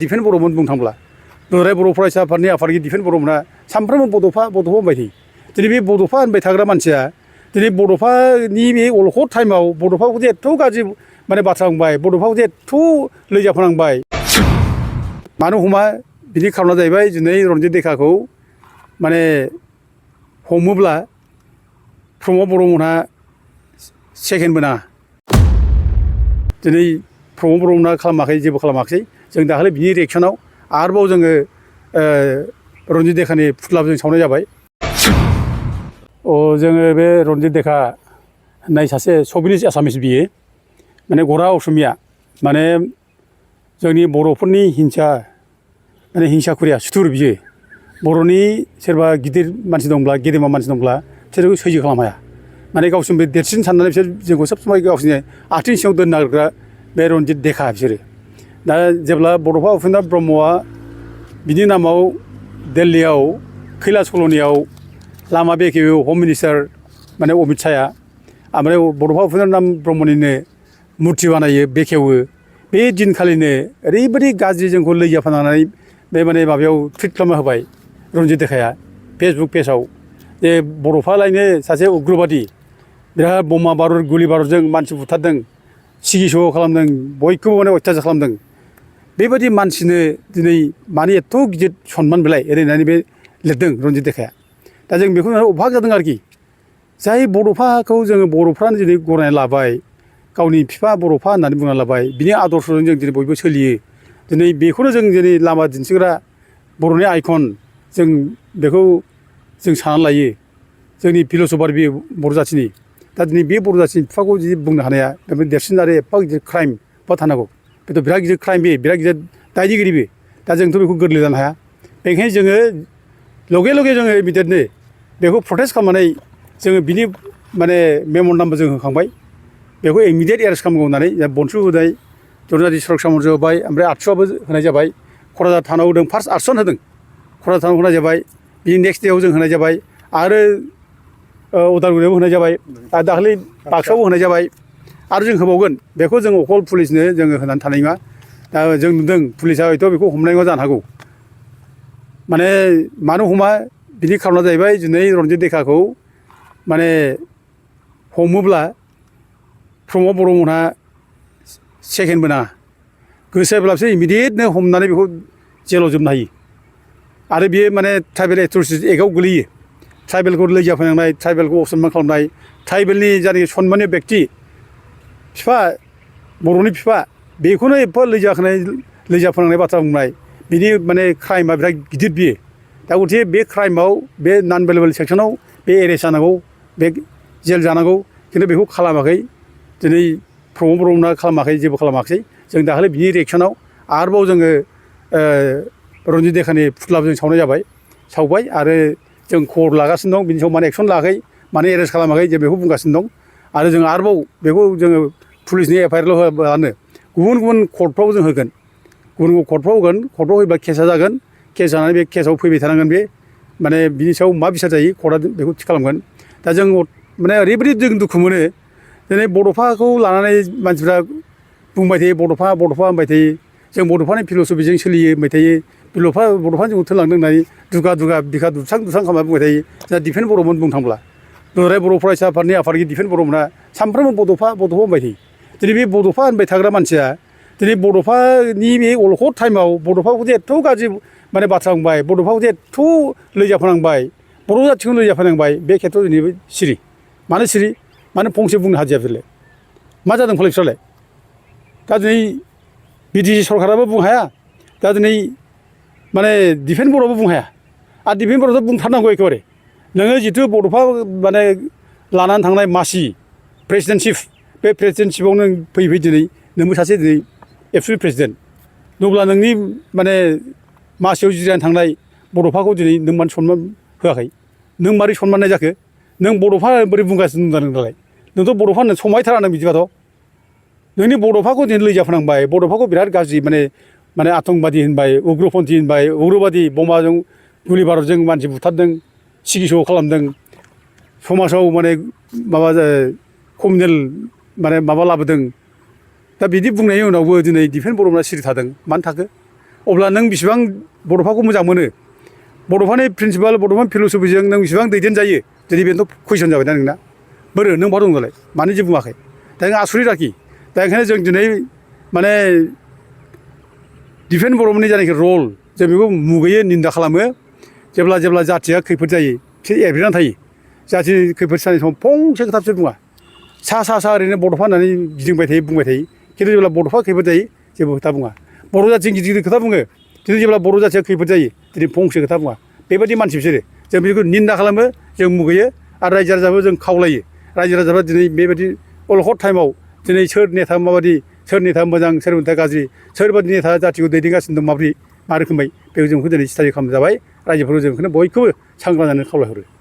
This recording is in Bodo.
डिफेन्स बर'मोन बुंनो थांब्ला दुलाराय बर' फरायसा आफादनि आफादगिरि डिफेन्स बर'मोना सानफ्रोमबो बड'फा होनबाय थायो। दिनै बे बड'फा होनबाय थाग्रा मानसिया दिनै बड'फानि बे अलखद टाइमाव बड'फाखौ जे एथ' गाज्रि माने बाथ्रा बुंबाय, बड'फाखौ जे एथ' लैजाफोनांबाय। मानो हमा बिनि खारना जाहैबाय दिनै रन्जित देखा माने हमोब्ला प्रमद बर'मोनहा सेकेन्डबो नाङा। दिनै प्रमद बर'मोनहा खालामाखै, जेबो खालामाखै। जों दाखालि बिनि रिएक्सनाव आरोबाव जोङो रन्जित देखानि फुथुलाबो जों सावनाय जाबाय। जोङो बे रन्जित देखा होननाय सासे सभिनिस्ट आसामिस, बियो माने गरा असमिया, माने जोंनि बर'फोरनि हिंसाखुरिया सुथुर। बियो बर'नि सोरबा गिदिर मानसि दंब्ला, गेदेमा मानसि दंब्ला बिसोरखौ सैज्य खालामनो हाया। माने गावसोरबो देरसिन साननानै बिसोर जोंखौ सब समाय गावसोरनि आथिं सिङाव दोननो नागिरग्रा बे रन्जित देखा बिसोरो। दा जेब्ला बड'फा उपेन्द्र ब्रह्मआ बिनि नामाव दिल्लीयाव कैलाश कल'नियाव लामा बेखेवो, हम मिनिस्टार माने अमित शाहया, ओमफ्राय बड'फा उपेन्द्र ब्रह्मनिनो मुर्ति बानायो, बेखेवो। बे दिनखालिनो ओरैबायदि गाज्रि जोंखौ लैजाफानानै बे माने माबायाव टुइट खालामना होबाय रन्जित देखाया फेसबुक पेजाव, जे बड'फालायनो सासे उग्रबादि, बिराद बमा बारुद गुलि बारुदजों मानसि बुथारदों, सिगिस' खालामदों, बयखौबो माने अयथासार खालामदों। बेबायदि मानसिनो दिनै मानो एथ' गिदिर सनमान बिलाइ ओरैनानै बे लिरदों रन्जित देखाया। दा जों बेखौ अबाक जादों आरोखि। जाय बड'फाखौ जोङो बर'फ्रानो दिनै गनायना लाबाय, गावनि बिफा बड'फा होननानै बुंना लाबाय, बिनि आदर्शजों जों दिनै बयबो सोलियो। दिनै बेखौनो जों दिनै लामा दिन्थिग्रा बर'नि आइकन, जों बेखौ जों साननानै लायो। जोंनि फिलसफार बे बर' जाथिनि। दा दिनै बे बर' जाथिनि बिफाखौ जुदि बुंनो हानाया बे देरसिन आरो एफा गिदिर क्राइम बा थानांगौ। बेथ' बिराद गिदिर क्राइम, बे बिराद गिदिर दायनिगिरि बे। दा जोंथ' बेखौ गोरलै जानो हाया। बेनिखायनो जोङो लगे लगे जोङो इमिडियेटनो बेखौ प्रटेस्ट खालामनानै जोङो बिनि माने मेम'रेन्डामबो जों होखांबाय। बेखौ इमिडियेट एरेस्ट खालामगौ होननानै बनसु होनाय, जरनारि सुरक्षा मन्थ्रि होबाय, ओमफ्राय 800आबो होनाय जाबाय। क'क्राझार थानाव होदों, फार्स्ट 800 होदों, क'क्राझार थानाव होनाय जाबाय। बिनि नेक्स्ट देआव जों होनाय जाबाय, आरो उदालगुरियावबो होनाय जाबाय, आरो दाखालि बाक्सायावबो होनाय जाबाय, आरो जों होबावगोन। बेखौ जों अकल पुलिसनो जोङो होनानै थानाय नङा। दा जों नुदों पुलिसा हयथ' बेखौ हमनाय नङा जानो हागौ। माने मानो हमा बिनि खारना जाहैबाय दिनै रन्जित देखाखौ माने हमोब्ला प्रमद बर'मोनहा सेकेन्डबो नाङा। गोसो जाब्लासो इमिडियेटनो हमनानै बेखौ जेलाव जोबनो हायो। आरो बियो माने ट्राइबेल एट्रसिटि एक्टआव गोलैयो। ट्राइबेलखौ लैजा फोनांनाय, ट्राइबेलखौ असनमान खालामनाय, ट्राइबेलनि जायनाखि सनमाननीय बेक्ति, बिफा, बर'नि बिफा, बेखौनो एफा लैजा फोनांनाय बाथ्रा बुंनाय, बिनि माने क्राइमा बिराद गिदिर बियो। दा गथिखे बे क्राइमाव, बे नन बेलेबल सेक्सनाव बे एरेस्ट जानांगौ, बे जेल जानांगौ। खिन्थु बेखौ खालामाखै। दिनै प्रमद बर'मोनहा खालामाखै, जेबो खालामाखै। जों दाखालि बिनि रिएक्सनाव आरोबाव जोङो रन्जित देखानि फुथुलाबो जों सावनाय जाबाय, सावबाय। आरो जों खबर लागासिनो दं, बिनि सायाव माने एक्सन लायाखै, माने एरेस्ट खालामाखै, जों बेखौ बुंगासिनो दं। आरो जों आरोबाव बेखौ जोङो पुलिसनि एफआइआरल' होआबालानो गुबुन गुबुन कर्टफ्राव जों होगोन। गुबुन गुबुन कर्टफ्राव होगोन। कर्टफ्राव होयोबा केसा जागोन। केस जानानै बे केसाव फैबाय थानांगोन। बे माने बिनि सायाव मा बिसार जायो, कर्टआ बेखौ थि खालामगोन। दा जों माने ओरैबायदि जों दुखु मोनो, दिनै बड'फाखौ लानानै मानसिफ्रा बुंबाय थायो, बड'फा होनबाय थायो। जों बड'फानि फिलसफिजों सोलियो होनबाय थायो। बड'फानि जोंखौ थोनलांदों होननानै दुगा बिखा दुबस्रां खालामना बुंबाय थायो। जोंहा डिफेन्स बर'मोन बुंनो थांब्ला दुलाराय बर' फरायसा आफादनि आफादगिरि डिफेन्स बर'मोनहा सानफ्रोमबो बड'फा होनबाय थायो। दिनै बे बड'फा होनबाय थाग्रा मानसिया दिनै बड'फानि बे अलखद टाइमाव बड'फाखौ जे एथ' गाज्रि माने बाथ्रा बुंबाय, बड'फाखौ जे एथ' लैजाफोनांबाय, बर' जाथिखौ लैजाफोनांबाय, बे खेथ्रआव दिनै सिरि। मानो सिरि? मानो फंसे बुंनो हादिया बिसोरलाय? मा जादों फालाय बिसोरलाय? दा दिनै बिटिसि सरकाराबो बुंनो हाया। दा दिनै माने डिफेन्स बर'आबो बुंनो हाया। आरो डिफेन्स बर'आथ' बुंथारनांगौ एखेबारे। नोङो जिथु बड'फा माने लानानै थांनाय मासि प्रेसिडेन्टशिप, बे प्रेसिडेन्टशिपआव नों फैयै दिनै नोंबो सासे दिनै एबसुयेट प्रेसिडेन्ट। अब्ला नोंनि माने मासियाव जिरायनानै थांनाय बड'फाखौ दिनै नों मानो सनमान होआखै? नों मारै सनमान होनाय जाखो? नों बड'फा बोरै बुंगासिनो दं नों दालाय? नोंथ' बड'फा होननो समायथारा नों बिदिबाथ'। नोंनि बड'फाखौ दिनै लैजाफोनांबाय, बड'फाखौ बिराद गाज्रि माने आतंकबादि होनबाय, उग्रपन्थि होनबाय, उग्रबादि बमाजों गुलि बारुदजों मानसि बुथारदों, सिगिस' खालामदों, समाजाव माने माबा कमिउनेल माने माबा लाबोदों। दा बिदि बुंनायनि उनावबो दिनै डिफेन्स बर'मोनहा सिरि थादों। मानो थाखो? अब्ला नों बेसेबां बड'फाखौ मोजां मोनो बड'फानि प्रिन्सिपाल बड'फानि फिल'सफिजों नों बेसेबां दैदेनजायो जुदि बेनोथ' कुइसन जाबाय दा नोंना बोरो नों बहा दं दालाय मानो जे बुङाखै दा नों आसरित आरोखि दा ओंखायनो जों दिनै माने डिफेन्स बर'फोरनि जायनाखि रल जों बेखौ मुगैयो निन्दा खालामो जेब्ला जाथिया खैफोद जायो बिसोर एरग्रोनानै थायो जाथिनि खैफोद जानाय समाव फंसे खोथा बिसोर बुङा सा ओरैनो बड'फा होननानै गिदिंबाय थायो बुंबाय थायो खिन्थु जेब्ला बड'फा खैफोद जायो जेबो खोथा बुङा बर' जाथिजों गिदिर खोथा बुङो खिन्थु जेब्ला बर' जाथिया खैफोद जायो दिनै फंसे खोथा बुङा बेबायदि मानसि बिसोरो जों बेखौ निन्दा खालामो जों मुगैयो आरो रायजो राजाफोरखौ जों खावलायो रायजो राजाफ्रा दिनै बेबायदि अलखद टाइमाव दिनै सोर नेता माबायदि सोर नेता मोजां सोर नेता गाज्रि सोरबादि नेता जाथिखौ दैदेनगासिनो दं माबोरै मा रोखोमै बेखौ जों दिनै स्टाडि खालामजाबाय रायजोफोरखौ जों बेखौनो बयखौबो सांग्रां जानो खावलायहरो